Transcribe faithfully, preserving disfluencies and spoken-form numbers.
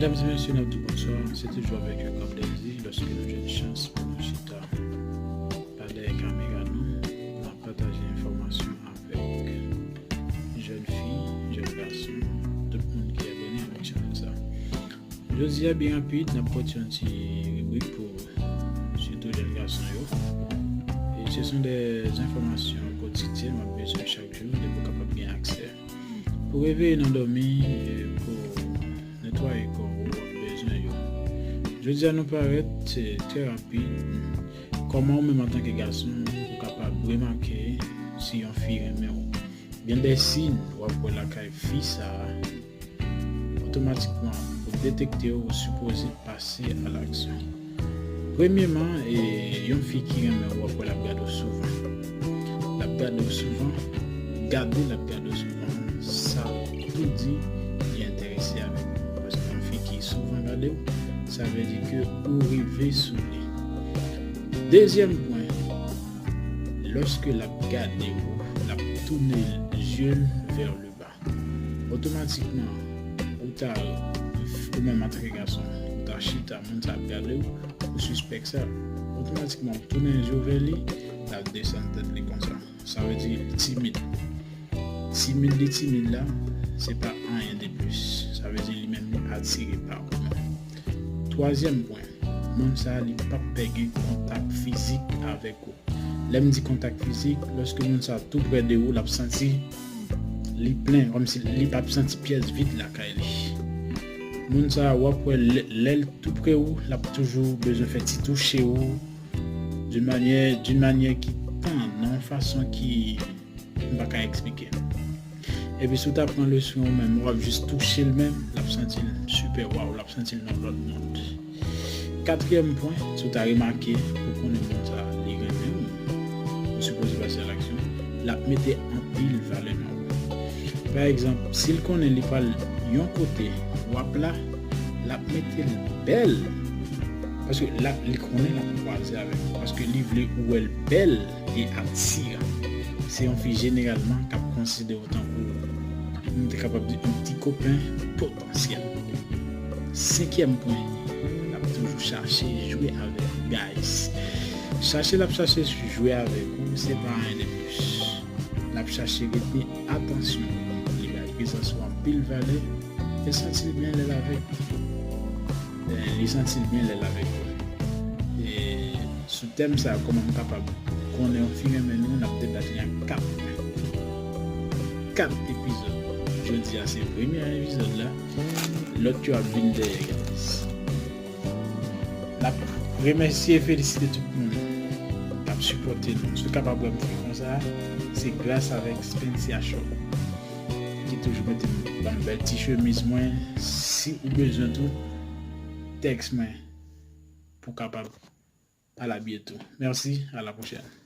Medam e mesye, n ap di w bonswa. Se toujou avèk yon gran plezi lòske nou jwenn chans pou nou chita pa dèyè kamera nou, n ap pataje enfòmasyon avèk jèn fi, jèn gason, tout moun ki abòne avèk chanèl sa. Jodi a, byen rapid, n ap pote yon ti ribrik pou sitou jèn gason yo. E ce sont des informations quotidiennes w ap bezwen chak jou, depi w kapab gen aksè. Pou reveye nan dòmi, e pou netwaye kò w, w ap bezwen yo. Jodi a nou parèt, se trè rapid. Kòman ou menm antanke gason, ou kapab remake si yon fi renmen w? Gen de siy w ap wè lakay fi sa a, otomatikman, ou detekte yo, ou sipoze pase a laksyon. Premyèman, e, yon fi ki renmen w, w ap wè l ap gade w souvan. L ap gade w souvan, gade l ap gade w souvan, sa tou di li enterese avèk ou. Paske yon fi ki souvan gade w, sa vle di ke ou rive sou li. Dezyèm pwen, lòske l ap gade w, l ap tounen zye l vè le ba. Otomatikman, ou ta, ou menm antanke gason, ou ta chita, moun sa ap gade w, ou sispèk sa. Otomatikman, ou tounen zye w vè li, l ap desann tèt li konsa. Sa vle di li timid. Timid li timid la, se pa anyen de plis. Sa vle di li menm li atire pa ou menm. Twazyèm pwen, moun sa a li p ap pè gen kontak fizik avèk ou. Lè m di kontak fizik, lòske moun sa a tou prè de ou, l ap santi li plen, kòmsi li p ap santi pyès vid lakay li. Moun sa a, w ap wè lè, lè l tou prè ou, l ap toujou bezwen fè ti touche ou, d'une manière, d'une manière ki tann, nan yon fason ki m pa ka eksplike. Epi si w ta pran le soin ou menm, w ap jis touche l menm, l ap santi l sipè, waw, l ap santi l nan lòt mond. Katriyèm pwen, si w ta remake, pou konnen moun sa a, li renmen w, ou sipoze pase a laksyon, l ap mete anpil valè nan ou. Pa egzanp, si l konnen li pral yon kote, w ap la, l ap mete l bèl, paske l ap, li konnen l ap kwaze avèk ou, paske li vle ou wè l bèl e atiran. Se yon fi jeneralman k ap konsidere w tankou, nou te kapab di, yon ti kopen potansyèl. Senkyèm pwen, l ap toujou chache jwe avèk ou, guys. Chache l ap chache jwe avèk ou, se pa anyen de plis. L ap chache rete atansyon ou. Li bay prezans ou anpil valè. E santi l byen lè l avèk ou. E li santi l byen lè l avèk ou. E sou tèm sa a, kòman m kapab konnen yon fi renmen nou, n ap debat li an kat pwen. Kat epizòd. Jodi a se premye epizòd la. Lòt yo ap vin dèyè, guys. N ap remèsye e felisite tout moun k ap sipòte nou. Si w kapab wè m fè konsa, se gras avèk Spency a Shop ki toujou mete m, ban m bèl ti chemiz mwen. Si ou bezwen tou, tèks mwen pou w kapab pale a byento. Mèsi, a la pwochèn.